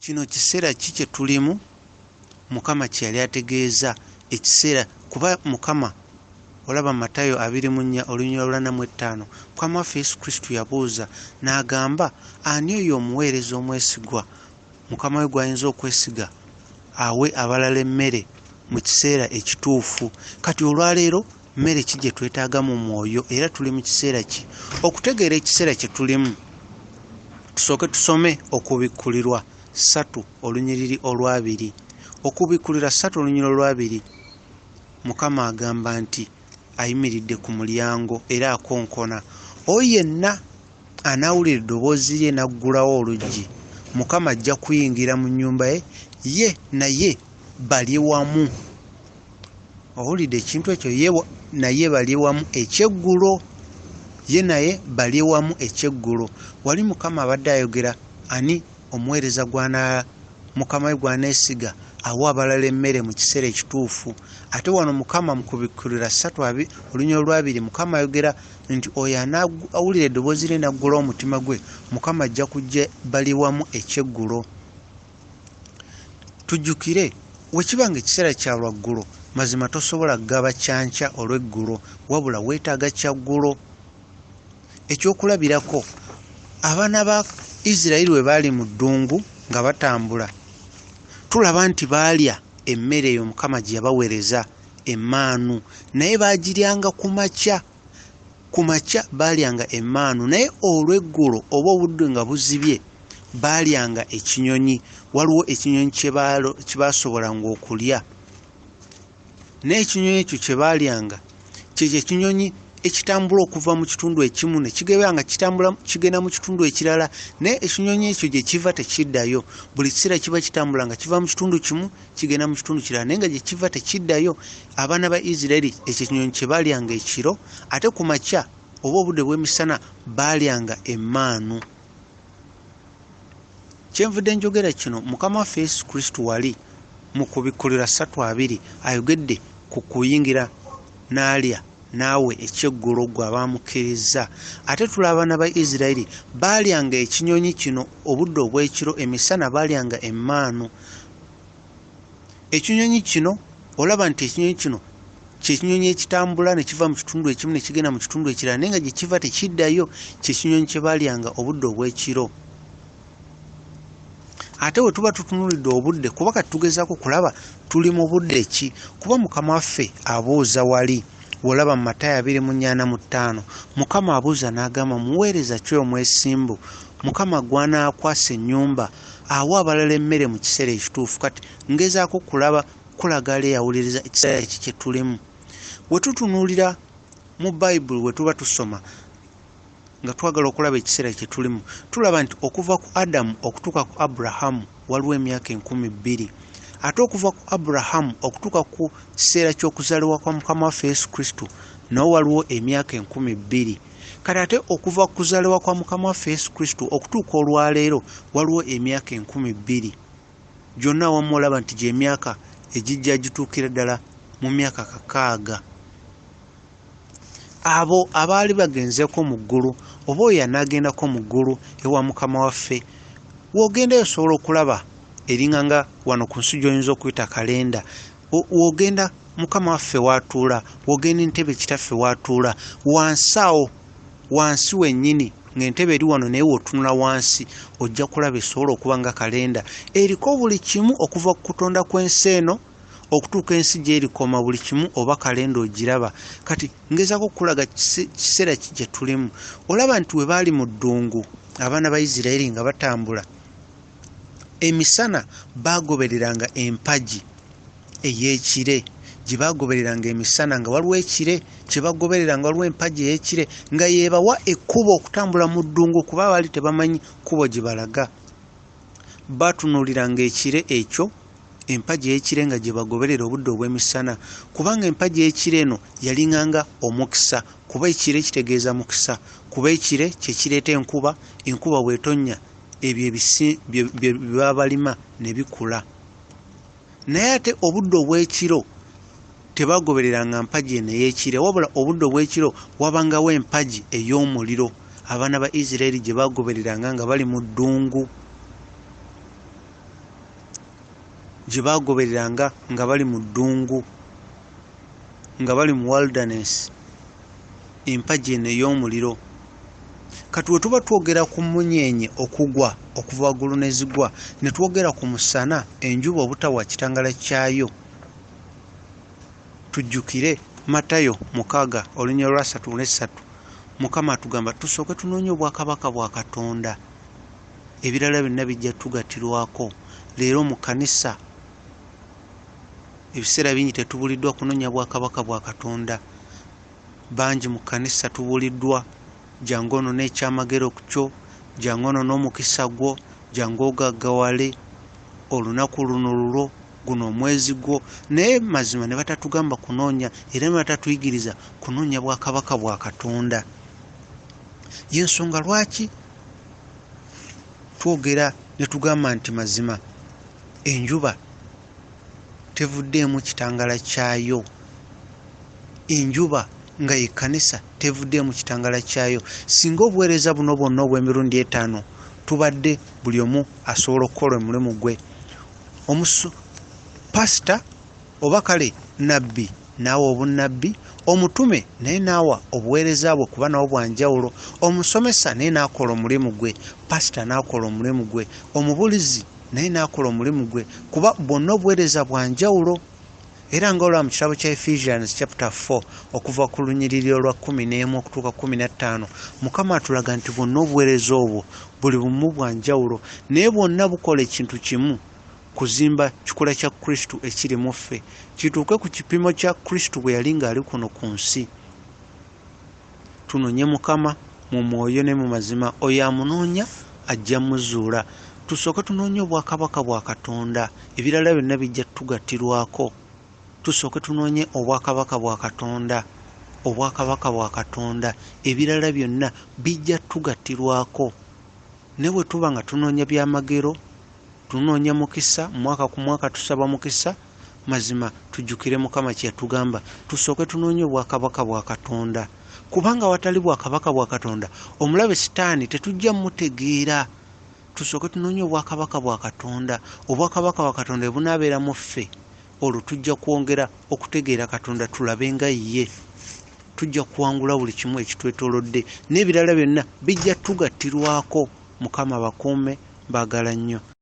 Kino kiseera ki kye tulimu? Mukama kye yali ategeeza ekiseera, kuba Mukama, olaba Matayo 24 olunyiriri lwa 45, Mukama waffe Yesu Kristo yabuuza n'agamba, ani oyo omuweereza omwesigwa Mukama we gw'ayinza okwesiga awe abalala emmere mu kiseera ekituufu? Kati olwaleero mmere ki gye twetaaga mu mwoyo, era tuli mu kiseera ki? Okutegeera ekiseera kye tulimu, tusooke tusome Okubikkulirwa 3 olunyiriri olwabiri. Okubikkulirwa 3 olunyiriri olwabiri, Mukama agamba nti ayimiridde ku mulyango era akonkona. Oyo yenna anaawulira eddoboozi lye n'aggulawo oluggi, Mukama ajja kuyingira mu nnyumba ye, ye naye balye wamu. Owulidde ekintu ekyo? Ye naye balye wamu ekyeggulo. Ye naye balye wamu ekyeggulo. Wali Mukama abadde ayogera ani omuweereza gw'ana Mukama we gw'aneesiga awa abalala emmere mu kiseera ekituufu. Ate wano Mukama mu Kubikkulirwa ssatu olunyiriri olwabiri, Mukama ayogera nti oyo anaawulira eddoboozi lye n'aggulawo omutima gwe, Mukama ajja kujja bali wamu ekyeggulo. Tujjukire, we kiba ng'ekiseera kya lwaggulo, mazima tosobola kugaba kyankya olw'eggulo, wabula weetaaga kyaggulo. Ekyokulabirako, abaana ba Isirayiri bwe baali mu ddungu nga batambula, tulaba nti baalya emmere eyo Mukama gye yabaweereza, emmaanu, naye baagiryanga ku makya. Ku makya baalyanga emmaanu, naye olw'eggulo oba obudde nga buzibye baalyanga ekinyonyi. Waliwo ekinyonyi kye baasobolanga okulya, naye ekinyonyi ekyo kye baalyanga kyekyo ekinyonyi ekitambula okuva mu kitundu ekimu ne kigeba nga kitambula kigenda mu kitundu ekirala, naye ekinyonyi ekyo gye kiva tekiddayo. Buli kiseera kiba kitambula nga kiva mu kitundu kimu kigenda mu kitundu kirala, naye nga gye kiva tekiddayo. Abaana ba Isirayiri ekyo ekinyonyi kye baalyanga ekiro, ate ku makya oba obudde bw'emisana baalyanga emmaanu. Kyenvudde njogera kino, Mukama waffe Yesu Kristo wali mu Kubikkulirwa 3:20 ayogedde ku kuyingira n'alya naawe ekyeggulo ggwe abaamukkirizza. Ate tulaba abaana ba Isirayiri baalyanga ekinyonyi kino obudde obw'ekiro, emisana baalyanga emmaanu. Ekinyonyi kino, olaba nti ekinyonyi kino kye kinyonyi ekitambula ne kiva mu kitundu ekimu ne kigenda mu kitundu ekirala, naye nga gye kiva tekiddayo. Kye kinyonyi kye baalyanga obudde obw'ekiro. Ate bwe tuba tutunuulidde obudde, kuba kati tugezaako kulaba tuli mu budde ki, kuba Mukama waffe abuuza wali, bw'olaba mu Matayo 24:45, Mukama abuuza n'agamba, muweereza ki omwesimbu Mukama gw'anaakwasa ennyumba awa abalala emmere mu kiseera ekituufu? Kati ngezaako kulaba kulaga ali eyawuliriza ekiseera ki kye tulimu. Bwe tutunuulira mu Bayibuli, bwe tuba tusoma nga twagala okulaba ekiseera kye tulimu, tulaba nti okuva ku Adamu okutuuka ku Aburahamu waliwo emyaka 2000. Ate okuva ku Aburahamu okutuuka ku kiseera ky'okuzaalibwa kwa Mukama waffe Yesu Kristo nawo waliwo emyaka 2000. Kati ate okuva ku kuzaalibwa kwa Mukama waffe Yesu Kristo okutuuka olwaleero waliwo emyaka 2000. Gyonna awamu olaba nti gy'emyaka egijja gituukira ddala mu myaka 60. Abo abaali bagenzeeko mu ggulu, oba oyo anaagendako mu ggulu ewa Mukama waffe, w'ogendayo osobola okulaba eringa nga wano ku nsi gy'oyinza okuyita kalenda. W'ogenda Mukama waffe w'atuula, w'ogenda entebe Kitaffe w'atuula, wansi awo, wansi wennyini ng'entebe eri wano, naye w'otunula wansi ojja kulaba esobola okuba nga kalenda eriko buli kimu okuva ku kutonda kw'ensi eno okutuuka ensi gy'erikoma, buli kimu oba kalenda ogiraba. Kati ngezaako okukulaga kiseera ki kye tulimu. Olaba nti we baali mu ddungu abaana ba Isirayiri nga batambula, emisana baagobereranga empagi ey'ekire gye baagobereranga emisana, nga waliwo ekire kye bagoberera, nga waliwo empagi ey'ekire nga yeebawa ekkubo okutambula mu ddungu, kuba baali tebamanyi kkubo gye balaga. Baatunuuliranga ekire ekyo, empagi ey'ekire nga gye bagoberera obudde obw'emisana, kubanga empagi ey'ekire eno yalinganga omukisa, kuba ekire kitegeeza mukisa, kuba ekire kye kireeta enkuba, enkuba bw'etonnya ebyo bye baba balima ne bikula. Naye ate obudde obw'ekiro tebagobereranga mpagi eno ey'ekire, wabula obudde obw'ekiro wabangawo empagi ey'omuliro abaana ba Isirayiri gye bagobereranga nga bali mu ddungu. gye baagobereranga nga bali mu ddungu, nga bali mu wilderness, empagi eno ey'omuliro. Kati we tuba twogera ku mmunyeenye okugwa okuva waggulu ne zigwa, ne twogera ku musana, enjuba obutawa kitangala kyayo, tujjukire Matayo 6:33, Mukama atugamba tusooke tunoonye obwakabaka bwa Katonda, ebirala byonna bijja tugatirwako. Leero mu kkanisa ebiseera bingi tetubuliddwa kunoonya bwakabaka bwa Katonda. Bangi mu kkanisa tubuliddwa jangu ono n'ekyamagero kyo, jangu ono n'omukisa gwo, jangu ogaggawale, olunaku luno lulwo, guno omwezi gwo. Naye mazima ne batatugamba kunoonya, era ne batatuyigiriza kunoonya bwakabaka bwa Katonda. Y'ensonga lwaki twogera ne tugamba nti mazima enjuba tevuddeemu kitangala kyayo, enjuba nga ye kkanisa tevuddeemu kitangala kyayo. Singa obuweereza buno bwonna obw'emirundi 5 tubadde buli omu asobola okukola omulimu gwe, pasita oba kale nabbi n'awa obunnabbi, omutume naye n'awa obuweereza bwe kuba nabwo bwa njawulo, omusomesa naye n'akola omulimu gwe, pasita n'akola omulimu gwe, omubulizi naye n'akola omulimu gwe, kuba bwonna obuweereza bwa njawulo. Era nga olaba mu kitabo kya Ephesians chapter 4 okuva ku lunyiriri olwa 11 okutuuka 15, Mukama atulaga nti bwonna obuweereza obwo buli bumu bwa njawulo, naye bwonna bukola ekintu kimu, kuzimba kikula kya Kristo ekiri mu ffe, kituuke ku kipimo kya Kristo bwe yali ng'ali kuno ku nsi. Tunoonye Mukama mu mwoyo ne mu mazima, oyo amunoonya ajja muzuula. Tusooke tunoonye obwakabaka bwa Katonda, ebirala byonna bijja tugatirwako. Tusooke tunoonye obwakabaka bwa Katonda, obwakabaka bwa Katonda, ebirala byonna bijja tugatirwako. Ne bwe tuba nga tunoonya byamagero, tunoonya mukisa, mwaka ku mwaka tusaba mukisa, mazima tujjukire Mukama kye yatugamba, tusooke tunoonye obwakabaka bwa Katonda. Kubanga awatali bwakabaka bwa Katonda, omulabe Sitaani tetujja mutegeera. Tusooke tunoonye obwakabaka bwa Katonda, obwakabaka bwa Katonda bwe bunaabeera mu ffe, olwo tujja kwongera okutegeera Katonda, tulabe nga ye. Tujja kuwangula buli kimu ekitwetoolodde, n'ebirala byonna bijja tugattirwako. Mukama bakuume, mbaagala nnyo.